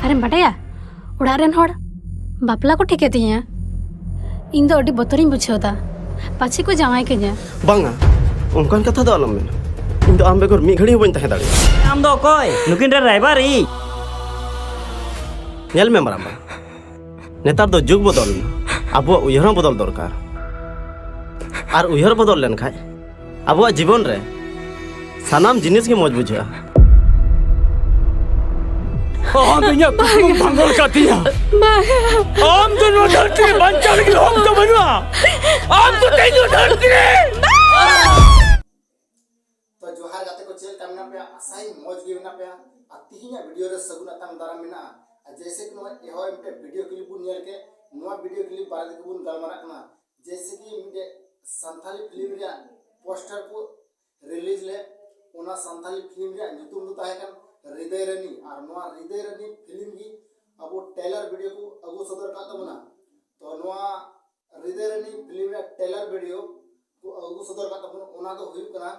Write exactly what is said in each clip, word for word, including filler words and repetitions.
ᱟᱨᱮᱢ ᱵᱟᱰᱟᱭᱟ, ᱚᱲᱟᱜ ᱨᱮᱱ ᱦᱚᱲ ᱵᱟᱯᱞᱟ ᱠᱚ ᱴᱷᱤᱠᱮ ᱛᱤᱧᱟ᱾ ᱤᱧ ᱫᱚ ᱟᱹᱰᱤ ᱵᱚᱛᱚᱨᱤᱧ ᱵᱩᱡᱷᱟᱹᱣ ᱫᱟ, ᱯᱟᱪᱷᱮ ᱠᱚ ᱡᱟᱶᱟᱭ ᱠᱟᱹᱧᱟ᱾ ᱵᱟᱝᱟ, ᱚᱱᱠᱟᱱ ᱠᱟᱛᱷᱟ ᱫᱚ ᱟᱞᱚᱢ ᱢᱮᱱᱟ᱾ ᱤᱧ ᱫᱚ ᱟᱢ ᱵᱮᱜᱚᱨ ᱢᱤᱫ ᱜᱷᱟᱹᱲᱤ ᱦᱚᱸ ᱵᱟᱹᱧ ᱛᱟᱦᱮᱸ ᱫᱟᱲᱮᱭᱟᱜᱼᱟ᱾ ᱟᱢ ᱫᱚ ᱚᱠᱚᱭ? ᱱᱩᱠᱤᱱ ᱨᱮᱱ ᱨᱟᱭᱵᱟᱨᱤᱡ? ᱧᱮᱞ ᱢᱮ ᱢᱟᱨᱟᱢᱵᱟ, ᱱᱮᱛᱟᱨ ᱫᱚ ᱡᱩᱜᱽ ᱵᱚᱫᱚᱞ ᱮᱱᱟ, ᱟᱵᱚᱣᱟᱜ ᱩᱭᱦᱟᱹᱨ ᱦᱚᱸ ᱵᱚᱫᱚᱞ ᱫᱚᱨᱠᱟᱨ᱾ ᱟᱨ ᱩᱭᱦᱟᱹᱨ ᱵᱚᱫᱚᱞ ᱞᱮᱱᱠᱷᱟᱡ ᱟᱵᱚᱣᱟᱜ ᱡᱤᱵᱚᱱ ᱨᱮ ᱥᱟᱱᱟᱢ ᱡᱤᱱᱤᱥ ᱜᱮ ᱢᱚᱡᱽ ᱵᱩᱡᱷᱟᱹᱜᱼᱟ᱾ ᱟᱢ ᱤᱧᱟᱹᱜ ᱠᱩᱠᱢᱩᱢ ᱵᱷᱟᱸᱜᱚᱲ ᱠᱟᱫᱤᱧᱟ᱾ ᱟᱢ ᱫᱚ ᱱᱚᱣᱟ ᱫᱷᱟᱹᱨᱛᱤ ᱨᱮ ᱵᱟᱧᱪᱟᱣ ᱞᱟᱹᱜᱤᱫ ᱦᱚᱠ ᱫᱚ ᱵᱟᱹᱱᱩᱜᱼᱟ᱾ ᱟᱢ ᱫᱚ ᱛᱮᱦᱮᱧ ᱱᱚᱣᱟ ᱫᱷᱟᱹᱨᱛᱤ ᱨᱮ ᱛᱚ ᱡᱚᱦᱟᱨ ᱜᱟᱛᱮ ᱠᱚ, ᱪᱮᱫ ᱞᱮᱠᱟ ᱢᱮᱱᱟᱜ ᱯᱮᱭᱟ? ᱟᱥᱟᱭᱟᱹᱧ ᱢᱚᱡᱽ ᱜᱮ ᱢᱮᱱᱟᱜ ᱯᱮᱭᱟ᱾ ᱟᱨ ᱛᱤᱦᱤᱧᱟᱜ ᱵᱷᱤᱰᱤᱭᱳ ᱨᱮ ᱥᱟᱹᱜᱩᱱ ᱟᱛᱟᱝ ᱫᱟᱨᱟᱢ ᱢᱮᱱᱟᱜᱼᱟ᱾ ᱟᱨ ᱡᱮᱭᱥᱮ ᱠᱤ ᱱᱚᱣᱟ ᱮᱦᱚᱵ ᱢᱤᱫᱴᱮᱱ ᱵᱷᱤᱰᱤᱭᱳ ᱠᱞᱤᱯ ᱵᱚᱱ ᱧᱮᱞ ᱠᱮᱫ, ᱱᱚᱣᱟ ᱵᱷᱤᱰᱤᱭᱳ ᱠᱞᱤᱯ ᱵᱟᱨᱮ ᱛᱮᱜᱮ ᱵᱚᱱ ᱜᱟᱞᱢᱟᱨᱟᱜ ᱠᱟᱱᱟ᱾ ᱡᱮᱭᱥᱮ ᱠᱤ ᱢᱤᱫᱴᱮᱡ ᱥᱟᱱᱛᱟᱞᱤ ᱯᱷᱤᱞᱢ ᱨᱮᱭᱟᱜ ᱯᱳᱥᱴᱟᱨ ᱠᱚ ᱨᱤᱞᱤᱡᱽ ᱞᱮᱫ, ᱚᱱᱟ ᱥᱟᱱᱛᱟᱞᱤ ᱯᱷᱤᱞᱢ ᱨᱮᱭᱟᱜ ᱧᱩᱛᱩᱢ ᱫᱚ ᱛᱟᱦᱮᱸ ᱠᱟᱱᱟ ᱦᱨᱤᱫᱚᱭ ᱨᱟᱱᱤ᱾ ᱟᱨ ᱱᱚᱣᱟ ᱦᱨᱤᱫᱚᱭ ᱨᱟᱱᱤ ᱯᱷᱤᱞᱢ ᱜᱮ ᱟᱵᱚ ᱴᱨᱮᱞᱟᱨ ᱵᱷᱤᱰᱤᱭᱳ ᱠᱚ ᱟᱹᱜᱩ ᱥᱚᱫᱚᱨ ᱟᱠᱟᱫ ᱛᱟᱵᱚᱱᱟ᱾ ᱛᱚ ᱱᱚᱣᱟ ᱦᱨᱤᱫᱚᱭ ᱨᱟᱱᱤ ᱯᱷᱤᱞᱢ ᱨᱮᱭᱟᱜ ᱴᱨᱮᱞᱟᱨ ᱵᱷᱤᱰᱤᱭᱳ ᱠᱚ ᱟᱹᱜᱩ ᱥᱚᱫᱚᱨ ᱟᱠᱟᱫ ᱛᱟᱵᱚᱱᱟ, ᱚᱱᱟ ᱫᱚ ᱦᱩᱭᱩᱜ ᱠᱟᱱᱟ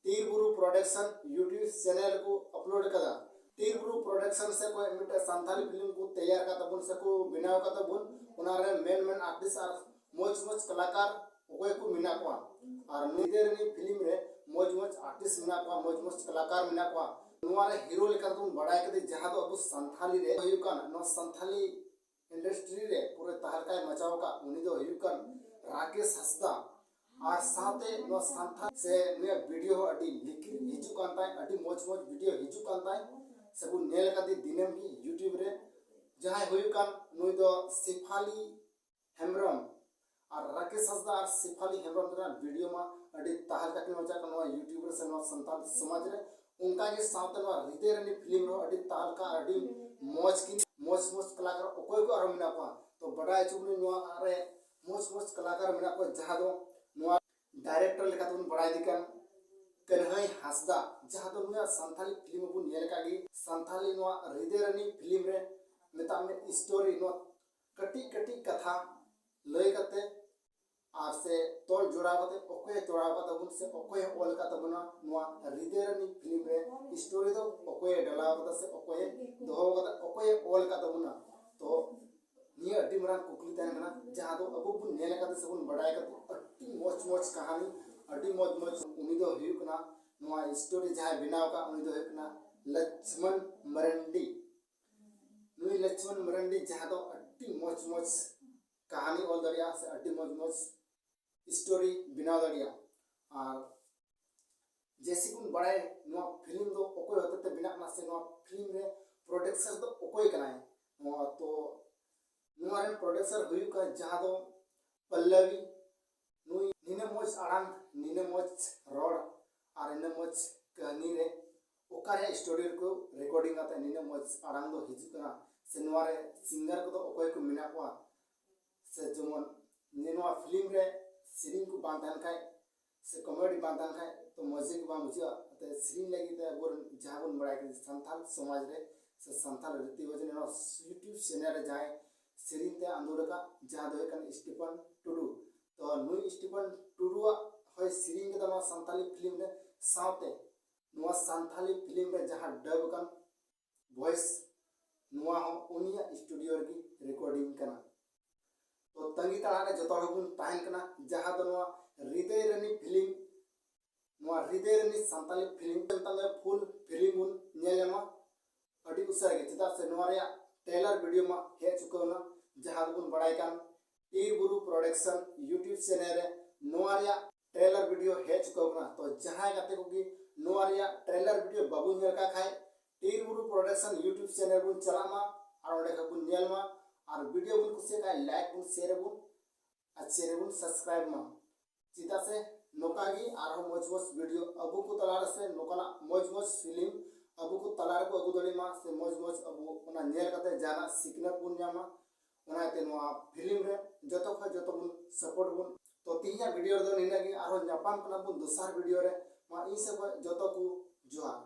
ᱛᱤᱨ ᱵᱩᱨᱩ ᱯᱨᱚᱰᱟᱠᱥᱚᱱ YouTube ᱪᱮᱱᱮᱞ ᱨᱮᱠᱚ ᱟᱯᱞᱳᱰ ᱟᱠᱟᱫᱟ᱾ ᱛᱤᱨ ᱵᱩᱨᱩ ᱯᱨᱚᱰᱟᱠᱥᱚᱱ ᱥᱮ ᱠᱚ ᱢᱤᱫᱴᱮᱱ ᱥᱟᱱᱛᱟᱞᱤ ᱯᱷᱤᱞᱢ ᱠᱚ ᱛᱮᱭᱟᱨ ᱟᱠᱟᱫ ᱛᱟᱵᱚᱱ ᱥᱮ ᱠᱚ ᱵᱮᱱᱟᱣ ᱟᱠᱟᱫ ᱛᱟᱵᱚᱱ, ᱚᱱᱟ ᱨᱮ ᱢᱮᱱ ᱢᱮᱱ ᱟᱨᱴᱤᱥᱴ ᱟᱨ ᱢᱚᱡᱽ ᱢᱚᱡᱽ ᱠᱟᱞᱟᱠᱟᱨ ᱚᱠᱚᱭ ᱠᱚ ᱢᱮᱱᱟᱜ ᱠᱚᱣᱟ᱾ ᱟᱨ ᱱᱤᱭᱟᱹ ᱨᱤᱱᱤᱡ ᱯᱷᱤᱞᱢ ᱨᱮ ᱢᱚᱡᱽ ᱢᱚᱡᱽ ᱟᱨᱴᱤᱥᱴ ᱢᱮᱱᱟᱜ ᱠᱚᱣᱟ, ᱢᱚᱡᱽ ᱢᱚᱡᱽ ᱠᱟᱞᱟᱠᱟᱨ ᱢᱮᱱᱟᱜ ᱠᱚᱣᱟ᱾ ᱱᱚᱣᱟ ᱨᱮ ᱦᱤᱨᱳ ᱞᱮᱠᱟ ᱛᱮᱵᱚᱱ ᱵᱟᱲᱟᱭ ᱠᱟᱫᱮ, ᱡᱟᱦᱟᱸ ᱫᱚ ᱟᱵᱚ ᱥᱟᱱᱛᱟᱞᱤ ᱨᱮ ᱦᱩᱭᱩᱜ ᱠᱟᱱ, ᱱᱚᱣᱟ ᱥᱟᱱᱛᱟᱞᱤ ᱤᱱᱰᱟᱥᱴᱨᱤ ᱨᱮ ᱯᱩᱨᱟᱹ ᱛᱟᱦᱞᱠᱟᱭ ᱢᱟᱪᱟᱣ ᱟᱠᱟᱫ, ᱩᱱᱤ ᱫᱚ ᱦᱩᱭᱩᱜ ᱠᱟᱱ ᱨᱟᱠᱮᱥ ᱦᱟᱸᱥᱫᱟ᱾ ᱟᱨ ᱥᱟᱶᱛᱮ ᱱᱚᱣᱟ ᱥᱟᱱᱛᱟᱲ ᱥᱮ ᱱᱩᱭᱟᱜ ᱵᱷᱤᱰᱤᱭᱳ ᱦᱚᱸ ᱟᱹᱰᱤ ᱞᱤᱠᱤᱨ ᱦᱤᱡᱩᱜ ᱠᱟᱱ ᱛᱟᱭ, ᱟᱹᱰᱤ ᱢᱚᱡᱽ ᱢᱚᱡᱽ ᱵᱷᱤᱰᱤᱭᱳ ᱦᱤᱡᱩᱜ ᱠᱟᱱ ᱛᱟᱭ, ᱥᱮᱵᱚᱱ ᱧᱮᱞ ᱟᱠᱟᱫᱮ ᱫᱤᱱᱟᱹᱢ ᱜᱮ YouTube ᱨᱮ᱾ ᱡᱟᱦᱟᱸᱭ ᱦᱩᱭᱩᱜ ᱠᱟᱱ ᱱᱩᱭ ᱫᱚ ᱥᱮᱯᱷᱟᱞᱤ ᱦᱮᱢᱵᱨᱚᱢ᱾ ᱟᱨ ᱨᱟᱠᱮᱥ ᱦᱟᱸᱥᱫᱟ ᱟᱨ ᱥᱮᱯᱷᱟᱞᱤ ᱦᱮᱢᱵᱨᱚᱢ ᱨᱮᱱᱟᱜ ᱵᱷᱤᱰᱤᱭᱳ ᱢᱟ ᱟᱹᱰᱤ ᱛᱟᱦᱞᱠᱟ ᱠᱤᱱ ᱢᱟᱪᱟᱜ ᱠᱟᱱᱟ ᱱᱚᱣᱟ YouTube ᱨᱮ ᱥᱮ ᱱᱚᱣᱟ ᱥᱟᱱᱛᱟᱲ ᱥᱚᱢᱟᱡᱽ ᱨᱮ᱾ ᱚᱱᱠᱟ ᱜᱮ ᱥᱟᱶᱛᱮ ᱱᱚᱣᱟ ᱦᱨᱤᱫᱚᱭ ᱨᱟᱱᱤ ᱯᱷᱤᱞᱢ ᱨᱮᱦᱚᱸ ᱟᱹᱰᱤ ᱛᱟᱦᱞᱠᱟ, ᱟᱹᱰᱤ ᱢᱚᱡᱽ ᱠᱤᱱ, ᱢᱚᱡᱽ ᱢᱚᱡᱽ ᱠᱟᱞᱟᱠᱟᱨ ᱚᱠᱚᱭ ᱠᱚ ᱟᱨᱦᱚᱸ ᱢᱮᱱᱟᱜ ᱠᱚᱣᱟ᱾ ᱛᱚ ᱵᱟᱰᱟᱭ ᱦᱚᱪᱚ ᱵᱚᱱᱟᱹᱧ ᱱᱚᱣᱟ ᱨᱮ ᱢᱚᱡᱽ ᱢᱚᱡᱽ ᱠᱟᱞᱟᱠᱟᱨ ᱢᱮᱱᱟᱜ ᱠᱚᱣᱟ, ᱡᱟᱦᱟᱸ ᱫᱚ ᱱᱚᱣᱟ ᱰᱟᱭᱨᱮᱠᱴᱚᱨ ᱞᱮᱠᱟᱛᱮᱵᱚᱱ ᱵᱟᱲᱟᱭᱮᱫᱮ ᱠᱟᱱ ᱠᱟᱹᱱᱦᱟᱹᱭ ᱦᱟᱸᱥᱫᱟ, ᱡᱟᱦᱟᱸ ᱫᱚ ᱱᱩᱭᱟᱜ ᱥᱟᱱᱛᱟᱞᱤ ᱯᱷᱤᱞᱢ ᱵᱚᱱ ᱧᱮᱞ ᱟᱠᱟᱫ ᱜᱮ᱾ ᱥᱟᱱᱛᱟᱞᱤ ᱱᱚᱣᱟ ᱦᱨᱤᱫᱚᱭ ᱨᱟᱱᱤ ᱯᱷᱤᱞᱢ ᱨᱮ ᱢᱮᱛᱟᱜ ᱢᱮ ᱥᱴᱳᱨᱤ, ᱱᱚᱣᱟ ᱠᱟᱹᱴᱤᱡ ᱠᱟᱹᱴᱤᱡ ᱠᱟᱛᱷᱟ ᱞᱟᱹᱭ ᱠᱟᱛᱮ ᱟᱨ ᱥᱮ ᱛᱚᱞ ᱡᱚᱲᱟᱣ ᱠᱟᱛᱮ ᱚᱠᱚᱭᱮ ᱡᱚᱲᱟᱣ ᱠᱟᱫ ᱛᱟᱵᱚᱱ ᱥᱮ ᱚᱠᱚᱭᱮ ᱚᱞ ᱠᱟᱫ ᱛᱟᱵᱚᱱᱟ, ᱱᱚᱣᱟ ᱦᱨᱤᱫᱚᱭ ᱨᱟᱱᱤ ᱯᱷᱤᱞᱢ ᱨᱮ ᱥᱴᱳᱨᱤ ᱫᱚ ᱚᱠᱚᱭᱮ ᱰᱟᱞᱟᱣ ᱠᱟᱫᱟ ᱥᱮ ᱚᱠᱚᱭᱮ ᱫᱚᱦᱚ ᱠᱟᱫᱟ, ᱚᱠᱚᱭᱮ ᱚᱞ ᱠᱟᱫ ᱛᱟᱵᱚᱱᱟ? ᱛᱚ ᱱᱤᱭᱟᱹ ᱟᱹᱰᱤ ᱢᱟᱨᱟᱝ ᱠᱩᱠᱞᱤ ᱛᱟᱦᱮᱱ ᱠᱟᱱᱟ, ᱡᱟᱦᱟᱸ ᱫᱚ ᱟᱵᱚ ᱵᱚᱱ ᱧᱮᱞ ᱟᱠᱟᱫ ᱥᱮ ᱵᱚᱱ ᱵᱟᱰᱟᱭ ᱟᱠᱟᱫ ᱟᱹᱰᱤ ᱢᱚᱡᱽ ᱢᱚᱡᱽ ᱠᱟᱹᱦᱱᱤ, ᱟᱹᱰᱤ ᱢᱚᱡᱽ ᱢᱚᱡᱽ᱾ ᱩᱱᱤ ᱫᱚ ᱦᱩᱭᱩᱜ ᱠᱟᱱᱟ, ᱱᱚᱣᱟ ᱥᱴᱳᱨᱤ ᱡᱟᱦᱟᱸᱭ ᱵᱮᱱᱟᱣ ᱟᱠᱟᱫ ᱩᱱᱤ ᱫᱚ ᱦᱩᱭᱩᱜ ᱠᱟᱱᱟ ᱞᱚᱪᱷᱢᱚᱱ ᱢᱟᱨᱟᱱᱰᱤ᱾ ᱱᱩᱭ ᱞᱚᱪᱷᱢᱚᱱ ᱢᱟᱨᱟᱱᱰᱤ ᱡᱟᱦᱟᱸ ᱫᱚ ᱟᱹᱰᱤ ᱢᱚᱡᱽ ᱢᱚᱡᱽ ᱠᱟᱹᱦᱱᱤ ᱚᱞ ᱫᱟᱲᱮᱭᱟᱜᱼᱟ ᱥᱮ ᱟᱹᱰᱤ ᱢᱚᱡᱽ ᱢᱚᱡᱽ ᱥᱴᱳᱨᱤ ᱵᱮᱱᱟᱣ ᱫᱟᱲᱮᱭᱟᱜᱼᱟ᱾ ᱟᱨ ᱡᱮᱭᱥᱮ ᱵᱚᱱ ᱵᱟᱲᱟᱭ, ᱱᱚᱣᱟ ᱯᱷᱤᱞᱢ ᱫᱚ ᱚᱠᱚᱭ ᱦᱚᱛᱮᱛᱮ ᱵᱮᱱᱟᱜ ᱠᱟᱱᱟ ᱥᱮ ᱱᱚᱣᱟ ᱯᱷᱤᱞᱢ ᱨᱮ ᱯᱨᱚᱰᱩᱥᱟᱨ ᱫᱚ ᱚᱠᱚᱭ ᱠᱟᱱᱟᱭ? ᱱᱚᱣᱟ ᱛᱚ ᱱᱚᱣᱟ ᱨᱮᱱ ᱯᱨᱚᱰᱩᱥᱟᱨ ᱦᱩᱭᱩᱜ ᱠᱟᱱᱟ ᱡᱟᱦᱟᱸ ᱫᱚ ᱯᱚᱞᱞᱚᱵᱤ᱾ ᱱᱩᱭ ᱱᱤᱱᱟᱹᱜ ᱢᱚᱡᱽ ᱟᱲᱟᱝ, ᱱᱤᱱᱟᱹᱜ ᱢᱚᱡᱽ ᱨᱚᱲ ᱟᱨ ᱱᱤᱱᱟᱹᱜ ᱢᱚᱡᱽ ᱠᱟᱹᱦᱱᱤ ᱨᱮ ᱚᱠᱟ ᱨᱮᱭᱟᱜ ᱥᱴᱳᱨᱤ ᱨᱮᱠᱚ ᱨᱮᱠᱚᱨᱰᱤᱝ ᱠᱟᱛᱮ ᱱᱤᱱᱟᱹᱜ ᱢᱚᱡᱽ ᱟᱲᱟᱝ ᱫᱚ ᱦᱤᱡᱩᱜ ᱠᱟᱱᱟ, ᱥᱮ ᱱᱚᱣᱟ ᱨᱮ ᱥᱤᱝᱜᱟᱨ ᱠᱚᱫᱚ ᱚᱠᱚᱭ ᱠᱚ ᱢᱮᱱᱟᱜ ᱠᱚᱣᱟ, ᱥᱮ ᱡᱮᱢᱚᱱ ᱱᱤᱭᱟᱹ ᱱᱚᱣᱟ ᱯᱷᱤᱞᱢ ᱨᱮ ᱥᱮᱨᱮᱧ ᱠᱚ ᱵᱟᱝ ᱛᱟᱦᱮᱱ ᱠᱷᱟᱡ ᱥᱮ ᱠᱚᱢᱮᱰᱤ ᱵᱟᱝ ᱛᱟᱦᱮᱱ ᱠᱷᱟᱡ ᱛᱚ ᱢᱚᱡᱽ ᱜᱮ ᱵᱟᱝ ᱵᱩᱡᱷᱟᱹᱜᱼᱟ᱾ ᱚᱱᱟᱛᱮ ᱥᱮᱨᱮᱧ ᱞᱟᱹᱜᱤᱫ ᱛᱮ ᱟᱵᱚᱨᱮᱱ ᱡᱟᱦᱟᱸ ᱵᱚᱱ ᱵᱟᱲᱟᱭ ᱠᱟᱱᱟ ᱥᱟᱱᱛᱟᱲ ᱥᱚᱢᱟᱡᱽ ᱨᱮ ᱥᱮ ᱥᱟᱱᱛᱟᱲ ᱨᱤᱛᱤ ᱨᱮᱣᱟᱡᱽ ᱨᱮ ᱱᱚᱣᱟ YouTube ᱪᱮᱱᱮᱞ ᱨᱮ ᱡᱟᱦᱟᱸᱭ ᱥᱮᱨᱮᱧ ᱛᱮ ᱟᱸᱫᱳᱲ ᱟᱠᱟᱫ, ᱡᱟᱦᱟᱸ ᱫᱚ ᱦᱩᱭᱩᱜ ᱠᱟᱱᱟ ᱥᱴᱤᱯᱷᱟᱱ ᱴᱩᱰᱩ᱾ ᱛᱚ ᱱᱩᱭ ᱥᱴᱤᱯᱷᱟᱱ ᱴᱩᱰᱩᱣᱟᱜ ᱦᱚᱸᱭ ᱥᱮᱨᱮᱧ ᱠᱟᱫᱟ ᱱᱚᱣᱟ ᱥᱟᱱᱛᱟᱞᱤ ᱯᱷᱤᱞᱢ ᱨᱮ, ᱥᱟᱶᱛᱮ ᱱᱚᱣᱟ ᱥᱟᱱᱛᱟᱞᱤ ᱯᱷᱤᱞᱢ ᱨᱮ ᱡᱟᱦᱟᱸ ᱰᱟᱵ ᱟᱠᱟᱱ ᱵᱷᱚᱭᱮᱥ, ᱱᱚᱣᱟ ᱦᱚᱸ ᱩᱱᱤᱭᱟᱜ ᱥᱴᱩᱰᱤᱭᱳ ᱨᱮᱜᱮ ᱨᱮᱠᱚᱨᱰᱤᱝ ᱠᱟᱱᱟ᱾ ᱛᱚ ᱛᱟᱺᱜᱤ ᱛᱟᱲᱟᱜ ᱨᱮ ᱡᱚᱛᱚ ᱦᱚᱲ ᱵᱚᱱ ᱛᱟᱦᱮᱱ ᱠᱟᱱᱟ, ᱡᱟᱦᱟᱸ ᱫᱚ ᱱᱚᱣᱟ ᱦᱨᱤᱫᱚᱭ ᱨᱟᱱᱤ ᱯᱷᱤᱞᱢ, ᱱᱚᱣᱟ ᱦᱨᱤᱫᱚᱭ ᱨᱟᱱᱤ ᱥᱟᱱᱛᱟᱞᱤ ᱯᱷᱤᱞᱢ ᱛᱟᱭᱚᱢ ᱯᱷᱩᱞ ᱯᱷᱤᱞᱢ ᱵᱚᱱ ᱧᱮᱞ ᱧᱟᱢᱟ ᱟᱹᱰᱤ ᱩᱥᱟᱹᱨᱟ ᱜᱮ, ᱪᱮᱫᱟᱜ ᱥᱮ ᱱᱚᱣᱟ ᱨᱮᱭᱟᱜ ᱴᱨᱮᱞᱟᱨ ᱵᱷᱤᱰᱤᱭᱳ ᱢᱟ ᱦᱮᱡ ᱪᱩᱠᱟᱹᱣ ᱮᱱᱟ, ᱡᱟᱦᱟᱸ ᱫᱚᱵᱚᱱ ᱵᱟᱲᱟᱭ ᱠᱟᱱ ᱴᱤᱨ ᱵᱩᱨᱩ ᱯᱨᱚᱰᱟᱠᱥᱚᱱ YouTube ᱪᱮᱱᱮᱞ ᱨᱮ ᱱᱚᱣᱟ ᱨᱮᱭᱟᱜ ᱴᱨᱮᱞᱟᱨ ᱵᱷᱤᱰᱤᱭᱳ ᱦᱮᱡ ᱪᱩᱠᱟᱹᱣ ᱠᱟᱱᱟ᱾ ᱛᱚ ᱡᱟᱦᱟᱸᱭ ᱜᱟᱛᱮ ᱠᱚᱜᱮ ᱱᱚᱣᱟ ᱨᱮᱭᱟᱜ ᱴᱨᱮᱞᱟᱨ ᱵᱷᱤᱰᱤᱭᱳ ᱵᱟᱵᱚᱱ ᱧᱮᱞ ᱠᱟᱜ ᱠᱷᱟᱡ, ᱴᱤᱨ ᱵᱩᱨᱩ ᱯᱨᱚᱰᱟᱠᱥᱚᱱ YouTube ᱪᱮᱱᱮᱞ ᱵᱚᱱ ᱪᱟᱞᱟᱜ ᱢᱟ ᱟᱨ ᱚᱸᱰᱮ ᱠᱷᱚᱱ ᱵᱚᱱ ᱧᱮᱞ ᱢᱟ᱾ ᱟᱨ ᱵᱷᱤᱰᱤᱭᱳ ᱵᱚᱱ ᱠᱩᱥᱤᱭᱟᱜ ᱠᱷᱟᱡ ᱞᱟᱭᱤᱠ ᱵᱚᱱ, ᱥᱮᱭᱟᱨ ᱟᱵᱚᱱ ᱟᱨ ᱪᱮᱱᱮᱞ ᱵᱚᱱ ᱥᱟᱵᱥᱠᱨᱟᱭᱤᱵ ᱢᱟ᱾ ᱪᱮᱫᱟᱜ ᱥᱮ ᱱᱚᱝᱠᱟ ᱜᱮ ᱟᱨᱦᱚᱸ ᱢᱚᱡᱽ ᱢᱚᱡᱽ ᱵᱷᱤᱰᱤᱭᱳ ᱟᱵᱚ ᱠᱚ ᱛᱟᱞᱟ ᱨᱮ ᱥᱮ ᱱᱚᱝᱠᱟᱱᱟᱜ ᱢᱚᱡᱽ ᱢᱚᱡᱽ ᱯᱷᱤᱞᱢ ᱟᱵᱚ ᱠᱚ ᱛᱟᱞᱟ ᱨᱮᱠᱚ ᱟᱹᱜᱩ ᱫᱟᱲᱮᱭᱟᱜ ᱢᱟ, ᱥᱮ ᱢᱚᱡᱽ ᱢᱚᱡᱽ ᱟᱵᱚ ᱚᱱᱟ ᱧᱮᱞ ᱠᱟᱛᱮ ᱡᱟᱦᱟᱱᱟᱜ ᱥᱤᱠᱷᱱᱟᱹᱛ ᱵᱚᱱ ᱧᱟᱢᱟ᱾ ᱚᱱᱟᱛᱮ ᱱᱚᱣᱟ ᱯᱷᱤᱞᱢ ᱨᱮ ᱡᱚᱛᱚ ᱠᱷᱚᱱ ᱡᱚᱛᱚ ᱵᱚᱱ ᱥᱟᱯᱳᱨᱴ ᱵᱚᱱ᱾ ᱛᱚ ᱛᱮᱦᱮᱧᱟᱜ ᱵᱷᱤᱰᱤᱭᱳ ᱨᱮᱫᱚ ᱱᱤᱱᱟᱹᱜ ᱜᱮ, ᱟᱨᱦᱚᱸ ᱧᱟᱯᱟᱢ ᱠᱟᱱᱟ ᱵᱚᱱ ᱫᱚᱥᱟᱨ ᱵᱷᱤᱰᱤᱭᱳ ᱨᱮ᱾ ᱢᱟ ᱤᱧ ᱥᱮᱫ ᱠᱷᱚᱱ ᱡᱚᱛᱚ ᱠᱚ ᱡᱚᱦᱟᱨ᱾